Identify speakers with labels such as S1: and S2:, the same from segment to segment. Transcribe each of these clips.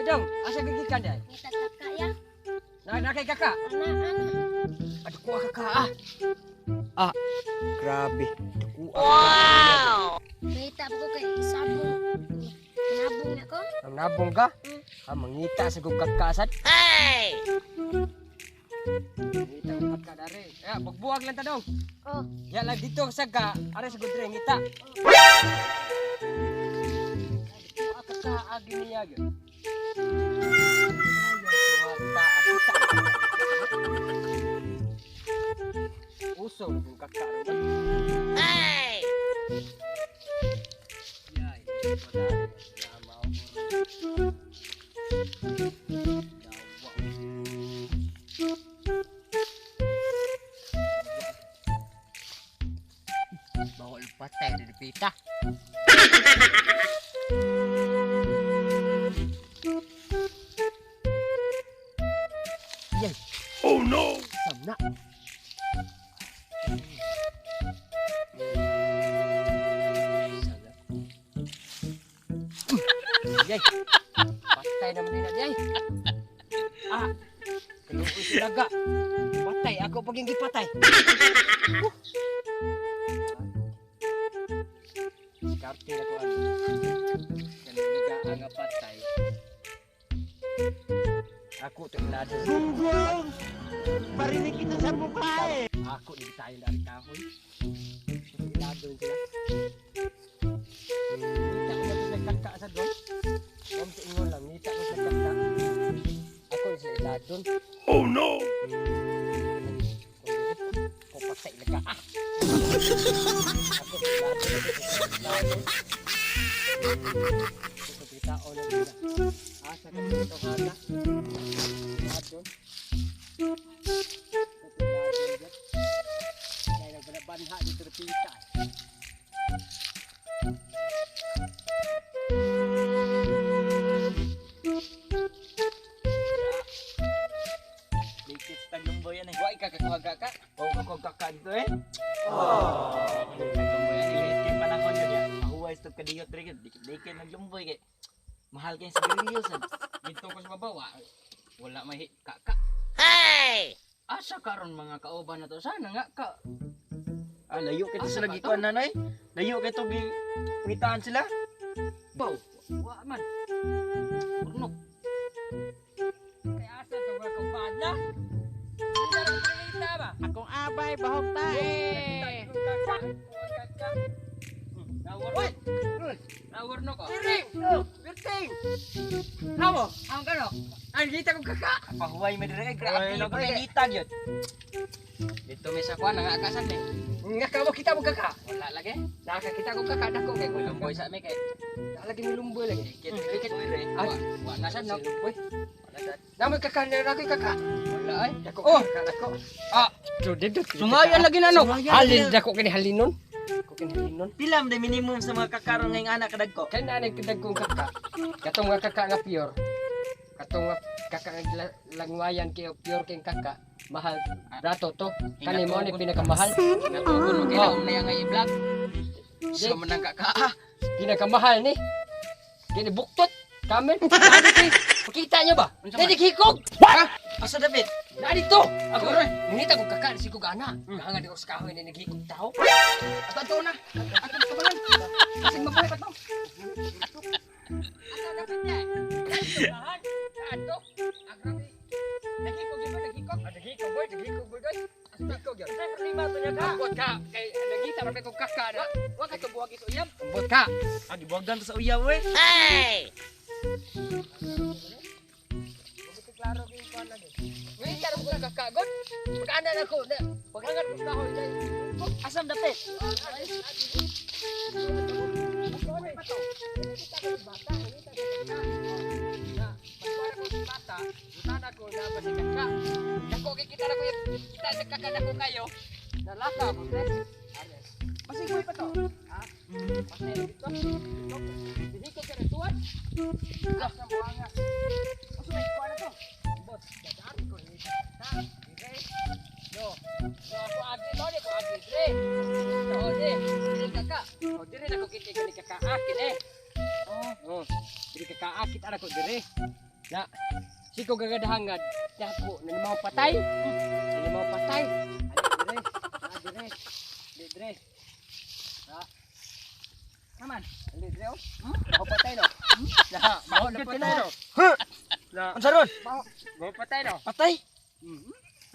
S1: Dong, asa gigikan day?
S2: Ngita kaka ya.
S1: Na na kay kaka.
S2: Ana ana.
S1: Aduh, kuha kaka ah. Ah, grabe. Kuha. Wow.
S2: Ngita ko kay sabong. Nabong na ko.
S1: Ang nabong ka?
S2: Mm.
S1: Ah, mangita sa kong kakasat. Hey! Mangita kong kaka dari. Eh, bagbuwag lang ta dong.
S2: Oh,
S1: Ya lang dito sa ka, are sa gudre ngita. Kuha kaka agi niya gyud. Uso kong kaka ro. Hey! Yay, wala na mao. Bawal patay na pita. Yay!
S3: Oh no!
S1: Samna. Samna. Yay! Patay naman din na, yay! Ah! Kaluoy si daga. Patay ako paging gipatay. Diskarte na ko ano. Kanang daga nga patay. Ako to ilado.
S3: Gunggong! Barinig kita sa mukha eh!
S1: Ako ni tayo dari kahoy. Ilado sila. Ngita ko na sa kaka sa doon. Om sa ingon lang, ngita ko sa kaka. Ako ni sila iladon.
S3: Oh no!
S1: Ko patay na ka. Ah! Ako iladon. Ako kita na nila. Asa ka dito hana. Iladon. Ako iladon dyan. Kaya nagbanha dito na pita.
S4: Dikit sa taglumboy yan eh.
S1: Wa ka kakuha ka?
S4: Oo, oh, kaka dito eh. Taglumboy yan eh. Kaya panahon yun yan. Mahuway sa kadiyot rin yun. Dikit-dikit naglumboy kay. Mahal kayo sa sigarilyo sad.
S5: Dito ko sa baba, wala may kaka. Hey! Asa karon mga kauban na to? Sana nga ka.
S4: Ah, layo kay to
S5: Asa
S4: sila
S5: ka to?
S4: gikuan nanay. Layo kay to gi pangitaan sila.
S5: Baw, wa man. Urnok.
S1: Kay asa to mga kauban na? Hindi na lang pinangita ba?
S3: Akong abay, bahok ta eh!
S5: Nawar. Nawar no ko.
S1: Piring! Pirting! Namo!
S5: Ang kano?
S1: Ang kita kong kaka!
S4: Pahuway man dire eh. Grabe
S5: Uy,
S4: yung pagkangita gyud.
S5: Dito may sa kuan nga akasan eh.
S1: Nga ka mo kita mo kaka!
S5: Wala lagi.
S1: Nakakita kong kaka dako kay ko.
S5: Lumboy sa mi kay.
S1: Lagi ni lumboy lagi.
S5: Dikit dikit re.
S1: Ah.
S5: Wa na sad no.
S1: Lumboy.
S5: Wala sad.
S1: Namo kaka na ako kaka.
S5: Wala ay.
S1: Dako
S5: Oh.
S1: kaka dako.
S5: Ah,
S1: Dudod.
S5: sungayan lagi na no.
S1: Halin dako kini halinon. Dako kini halinon.
S4: Pila man day minimum sa mga kakaron ngayong anak kadagko.
S1: Kay nanay kidag kong kaka. Katong nga kaka nga pure. Katong nga kaka nga langwayan kay pure kay kaka. Mahal. Brato to. Kani mo ni pinakamahal.
S5: Natugon mo
S1: Oh.
S5: kay na nga i-vlog. Sa man ang kaka. Ah,
S1: Pinakamahal ni. Kini buktot. Kamen. Nani kay. Pakita niyo ba?
S5: Unsa man?
S1: Nani hikog.
S4: Asa David?
S1: Nani to.
S5: Ako rin.
S1: Nangita kong kaka si kog ana. Nahangad ako sa kahoy ni naghikog tao.
S5: Ato ato na. Ato sa kabahan. Kasing mabuhay pa to.
S1: Asa dapat niya? Ato. Agrabe. Naghikog yun ba? Naghikog? Ah, naghikog boy. Naghikog boy. Doy. Naghikog yun.
S4: Ay problema to niya ka.
S1: Ambot ka. Kay nangita man kay kong kaka na.
S5: Wa ka to buwag ito uyab.
S1: Ambot ka.
S4: Ah, gibuwagan to sa uyaw eh.
S1: Mabuti klaro kay kuan lagi. Ngita ra ko kaka god. Pag-ana na ko. Paghangat ko sa kahoy dai.
S4: Asam dapit?
S1: Diri kakaakit ana ko dire. Na. Siko gagadahangad. Dako na nimo patay. Na nimo patay. Ali dire. Na dire. Di dire. Na.
S5: Naman.
S1: Ali dire oh. Mao patay no. Na, mao na patay no. Na,
S4: Unsa ron?
S1: mao patay no.
S4: Patay.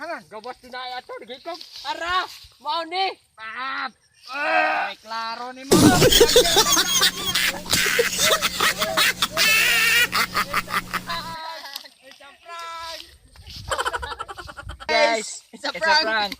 S1: Haman, gawas tinay ato gikog. Ara, mao ni. Ah!
S5: Ay, klaro ni mo.
S4: Guys, it's a prank.